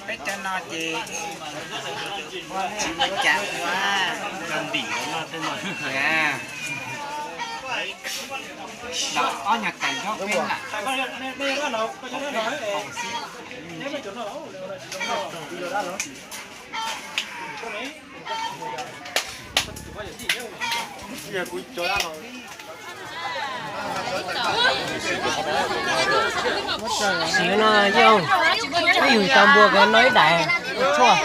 Peb cov no ces tsis muaj cam ua. Los ob nyuag tais nyob peb lam. Siv no yeej, ib yug tau npua ko no ib daim tshuaj.